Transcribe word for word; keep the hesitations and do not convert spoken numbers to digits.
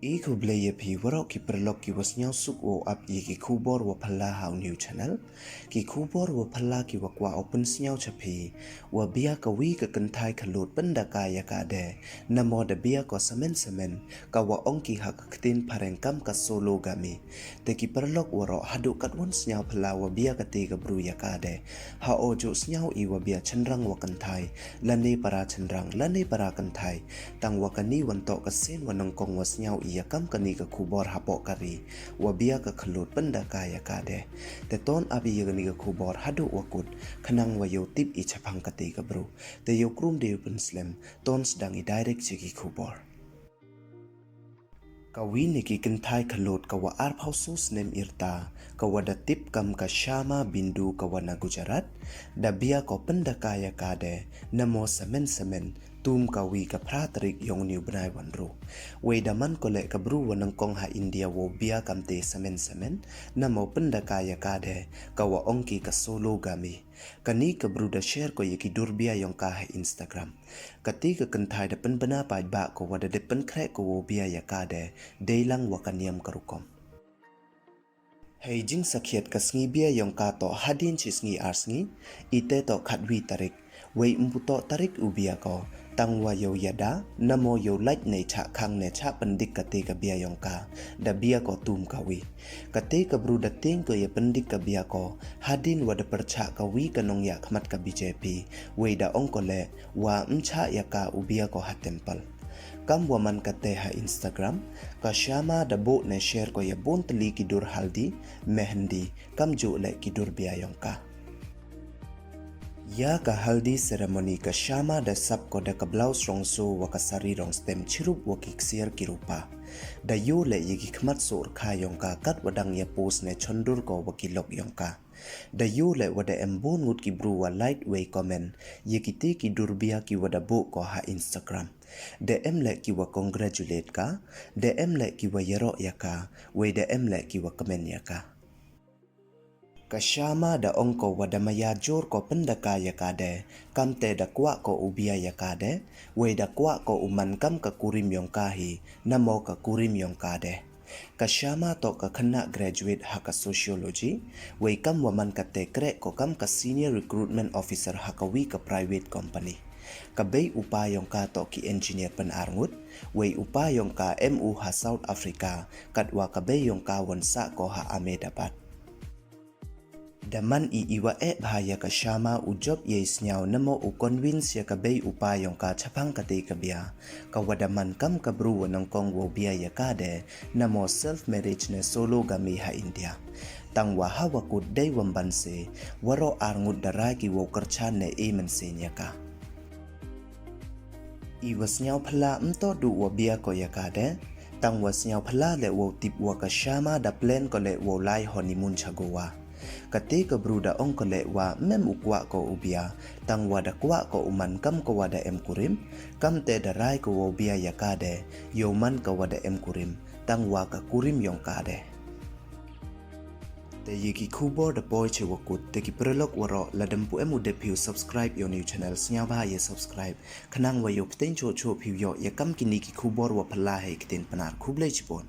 I khublei ya phi waroh ki paralok ki wa sniawsuk wow ap ya ki khubor wa phylla ha u new channel. Ki khubor wa phylla ki wa kwah u pynsniaw cha phi, wa bia ka wi ka kynthai khalut pyndaka ya ka de, namo da bia ko samen samen, ka wa ong ki ha ka ktien phareng kam ka sologamy. Te ki paralok waroh, haduh katwon sniaw phylla wa bia kate ka bru ya ka de. Ha o ju sniaw i wa bia chynrang wa kynthai, lane para chynrang, lane para kynthai. Tang wa kani wan toh ka sien wa nyngkong wa sniaw i ya kam kani ka khubor hapoh ka ri, wa bia ka khalut pyndaka ya ka de. Te ton ap i ya kani ka khubor haduh wa kut, khnang wa yow tip i chaphang kate ka bru. Te yow krum de u pynslem, ton sdang i direct cha ki khubor. Ka wi na ki kynthai khalut ka wa arphaw soo snem i rta, ka wa da tip kam ka Shama Bindu ka wa na Gujarat, da bia ko pyndaka ya ka de, namo samen samen, tum ka wi ka phra tarik yong u ni u bnai wa ynru. Wei da man ko leh ka bru wa nyngkong ha India wow bia kamte samen samen, namo pyndaka ya ka de, ka wa ong ki ka sologamy. Kani ka bru da share ko ya ki dur bia yong ka ha Instagram. Kate ka kynthai da pynbna paidbah ko wa da dep pynkhreh ko wow bia ya ka de, dei lang wa ka niam ka rukom. Hei jingsakhiat ka sngi bia yong ka toh hadien chi sngi ar sngi, ite toh khatwi tarik, wei ym pu toh tarik u bia ko, tang wa yow yada, namo yow lait ne chah khang ne chah pyndik kate ka bia yong ka, da bia ko tum ka wi. Kate ka bru da tieng ko ya pyndik ka bia ko, hadien wa da pyrchah ka wi ka nongyakhmat ka B J P, wei da ong ko leh, wa ym chah ya ka u bia ko ha temple. Kam wa man kate ha Instagram, ka Shama da buh ne share ko ya bun tylli ki dur haldi, mehndi, kamjooh leh ki dur bia yong ka. Ya ka haldi ceremony ka Shama da sap ko da ka blouse rong soo wa ka sari rong stem chirup wa ki ksiar ki rupa. Da yoo leh ya ki khmat soo rkha yong ka kat wa dang ya post ne chondur ko wa ki lok yong ka. Da yoo leh wa da em bun ngut ki bru wa like wei comment ya kite ki dur bia ki wa da buh ko ha Instagram. Da em leh ki wa congratulate ka, da em leh ki wa yaroh ya ka, wei da em leh ki wa kmen ya ka. Ka Shama da ong ko wa da maya jur ko pyndaka ya ka de, kamte da kwah ko u bia ya ka de, wei da kwah ko u man kam ka kurim yong ka hi, namo ka kurim yong ka de. Ka Shama toh ka khynnah graduate ha ka sociology, wei kam wa man kate kreh ko kam ka senior recruitment officer ha ka wi ka private company. Ka bei u pa yong ka toh ki engineer pyn ar ngut, wei u pa yong ka em u ha South Africa, katwa ka bei yong ka wan sah ko ha Ahmedabad. Da man i i wa eh bha ya ka Shama u jop ya i sniaw namo u convince ya ka bei u pa yong ka chaphang kate ka bia, ka wa da man kam ka bru wa nyngkong wow bia ya ka de, namo self marriage ne sologamy ha India. Tang wa ha wa kut dei wa mban se, waroh ar ngut da rai ki wow kyrchan ne e mynsiem ya ka. I wa sniaw phylla ym toh du wa bia ko ya ka de, tang wa sniaw phylla leh wow tip wa ka Shama da plan ko leh wow lai honeymoon cha Goa. Kate ka bru da ong ko leh wa ym em u kwah ko u bia, tang wa da kwah ko u man kam ka wa da em kurim, kamte da rai ko wow bia ya ka de, yow man ka wa da em kurim, tang wa ka kurim yong ka de. Te ya ki khubor da poi che wa kut, te ki paralok waroh, lada ym pu em u dep phi u subscribe ya u new channel, sniawbha ya subscribe, khnang wa yow pteng choh choh phi u yoh ya kam kini ki khubor wa phylla hei ktien Pnar. Khublei chibun.